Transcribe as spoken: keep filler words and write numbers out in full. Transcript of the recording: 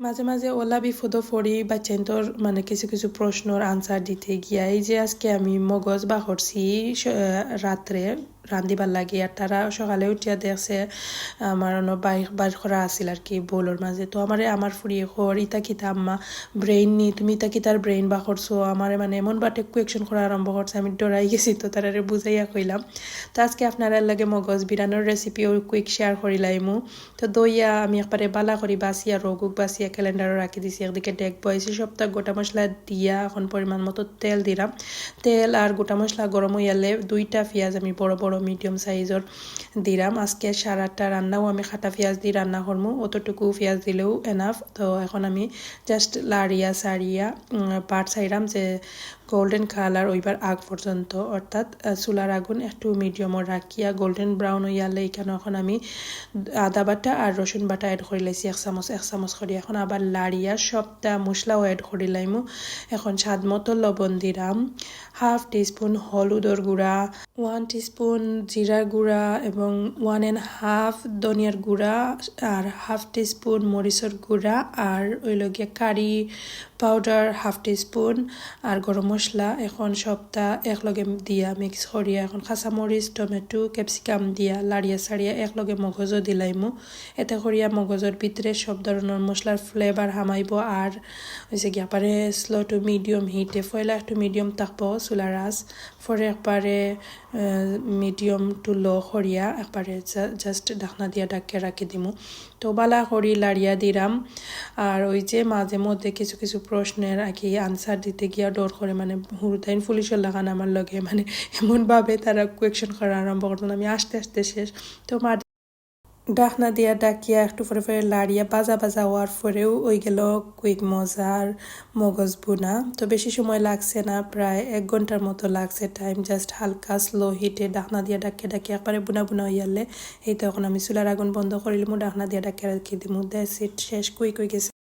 মাঝে মাঝে অলা বিপদো পড়ি বাচ্চাইন্তর মানে কিছু কিছু প্রশ্নর answer দিতে গিয়া। এই যে আজকে আমি মগজ বাখরছি স-, আহ, রাত্রে রান্ধিবার লাগি, আর তারা সকালে উঠিয়া দেখছে আমার অনো বার, বার করা আছিল আর কি bowlর মাঝে। তো আমারে আমার ফুড়িয়ে কর, "ইতা কিতা আম্মা, brain নি? তুমি ইতা কিতার brain বাখরছো?" আমারে মানে এমন বাটে question করা আরম্ভ করছে, আমি ডরাই গেছি। তো তারারে বুঝাইয়া কইলাম। তো আজকে আপনারার লগে মগজ বিরানোর recipe ও quick share করিলাইমু। তো দইয়া আমি একবারে বালা করি বাছিয়া, রগুক বাছিয়া calendarও রাখি দিছি। একদিকে ডেক বয়াইছি, সবতা গোটা মশলা দিয়া এখন পরিমাণ মতো তেল দিলাম। তেল আর গোটা মশলা গরম হইয়ালে দুইটা পিয়াজ আমি বড় বড় medium sizeর দিলাম। আজকে সারাটা রান্নাও আমি কাটা পিয়াজ দি রান্না করমু, অতটুকু পিয়াজ দিলেও enough। তো এখন আমি just লাড়িয়া সারিয়া, উম, part চাইলাম যে golden colour অইবার আগ পর্যন্ত, অর্থাৎ, আহ, চুলার আগুন একটু mediumও রাখিয়া golden brown অইয়ালে এখানো এখন আমি আদা বাটা আর রসুন বাটা add করিলাইছি এক চামচ, এক চামচ করি। এখন আবার লাড়িয়া সবটা মশলাও add করিলাইমু। এখন স্বাদ মতো লবণ দিলাম, half teaspoon হলুদর গুঁড়া, one teaspoon জিরার গুঁড়া এবং one and half ধনিয়ার গুঁড়া আর half teaspoon মরিচর গুঁড়া আর অইলো গিয়া curry powder half teaspoon আর গরম মশলা। এখন সবটা একলগে দিয়া mix করিয়া এখন কাঁচামরিচ, tomato, capsicum দিয়া লাড়িয়া সাড়িয়া একলগে মগজও দিলাইমু। এতে করিয়া মগজর ভিতরে সব ধরনর মশলার flavour হামাইবো। আর অইছে গিয়া একবারে slow to medium heatএ, পয়লা একটু medium থাকবো চুলার আঁচ, পরে একবারে, আহ, medium to low করিয়া একবারে জা-, just ঢাকনা দিয়া ঢাকিয়া রাখি দিমু। তো বালা করি লাড়িয়া দিলাম। আর ওই যে মাঝে মধ্যে কিছু কিছু প্রশ্নর আর কি answer দিতে গিয়া ডর করে, মানে, হুরুতাইন পুলিশর লাখান আমার লগে, মানে, এমনভাবে তারা question করা আরম্ভ করতো, আমি আস্তে আস্তে শেষ। তো মার ঢাকনা দিয়া ঢাকিয়া একটু পরে পরে লাড়িয়া বাজা বাজা হওয়ার পরেও ওই গেল quick মজার মগজ ভুনা। তো বেশি সময় লাগছে না, প্রায় এক ঘন্টার মতো লাগছে time। Just হালকা slow heatএ ঢাকনা দিয়া ঢাকিয়া ঢাকিয়া একবারে ভুনা ভুনা হইয়ালে এই তো এখন আমি চুলার আগুন বন্ধ করিলিমু, ঢাকনা দিয়া ঢাকিয়া রাখি দিমু। That's it, শেষ, quick হয়ে গেছে।